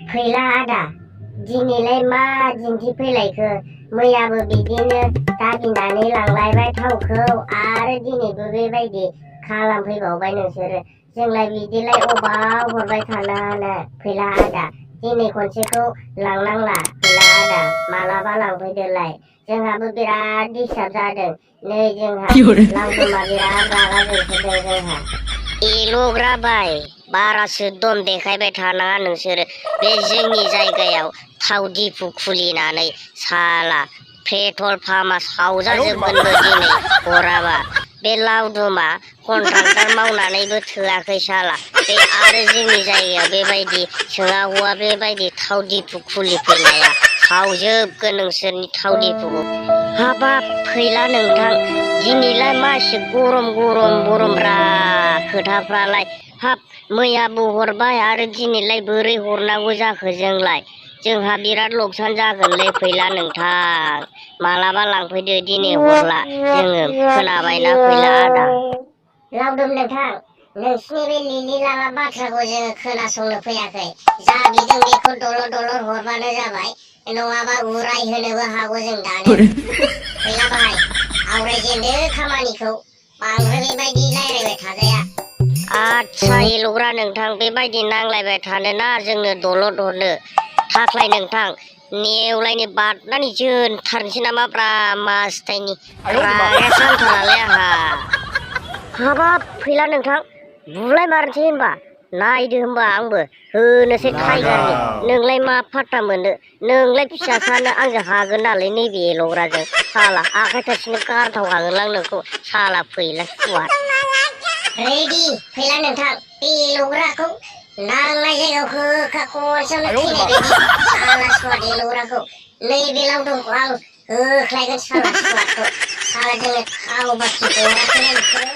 फैला आदा दिनैलाय मा दिन्थि फैलायखो मैयाबो बिदिनो दाबिनानै लांलायबाय थावखौ आरो दिनैबो बेबायदि खालामफैबावबाय नोंसोरो जोंलाय बिदिलाय अबाव हरबाय थानो हानो फैला आदा दिनै खनसेखौ लांनांला फैला आदा मालाबा लांफैदोलाय जोंहाबो बिराद डिस्टार्ब जादों नै जोंहा लावदुमा बिराद रागा जोंसोदों जोंहा एल'ग्राबाय बारासो दम देखायबाय थानाङा नोंसोरो बे जोंनि जायगायाव थाव दिफु खुलिनानै साला पेट्रल पाम्पआ सावजाजोबगोनबो दिनै हराबा बे लावदुमा कन्ट्राक्टर मावनानैबो थोआखै साला बे आरो जोंनि जायगायाव बेबायदि सोङा हौवा बेबायदि थाव दिफु खुलिफैनाया सावजोबगोन नोंसोरनि थाव दिफुखौ हाबाब फैला नोंथां दिनैलाय मासे गरम गरमब्रा खोथाफ्रालाय हाब मैयाबो हरबाय आरो दिनैलाय बोरै हरनांगौ जाखो जोंहा बिराद लकसान जागोनलै फैला नोंथां मालाबा लांफैदो दिनै हरला जोङो खोनाबायना फैला आदा लावदुम नोंथां नोंसिनि बे लिलि लाला बाथ्राखौ जोङो खोनासंनो फैयाखै जा बिदों बेखौ दलर हरबानो जाबाय नङाबा उरायहोनोबो हागौ जों दानो फैला बाहाय आवरायजेनदो खामानिखौ बांद्राय बेबायदि रायलायबाय थाजाया आदसा एल'ग्रा नोंथां बेबायदि नांलायबाय थानो ना जोंनो दलद हरनो थाख्लाय नोंथां नेवलायनि बारनानै जोनथारनोसै नामाब्रा मासथायनि रागाया सानथारालै आंहा हाबाब फैला नोंथां बुलाय मारनोसै होनबा नायदो होनबा आंबो होनोसै टाइगारनि नोंलाय मा फाट्टा मोनो नोंलाय फिसासानो आंजों हागोन नालाय नैबे एल'ग्राजों साला आखाय थाइसेनो गारथावखागोनलां नोंखौ साला फैला सुवाद रेडि फैला नोंथां बे एल'ग्राखौ नांनाय जायगायाव होखा खनसेयावनो थैनाय बायदि साला सुवाद एल'ग्राखौ नैबे लावदुमखौ आं होख्लायगोन साला सुवादखौ साला जोङो थाव बाखि हराखैना नोंसोरो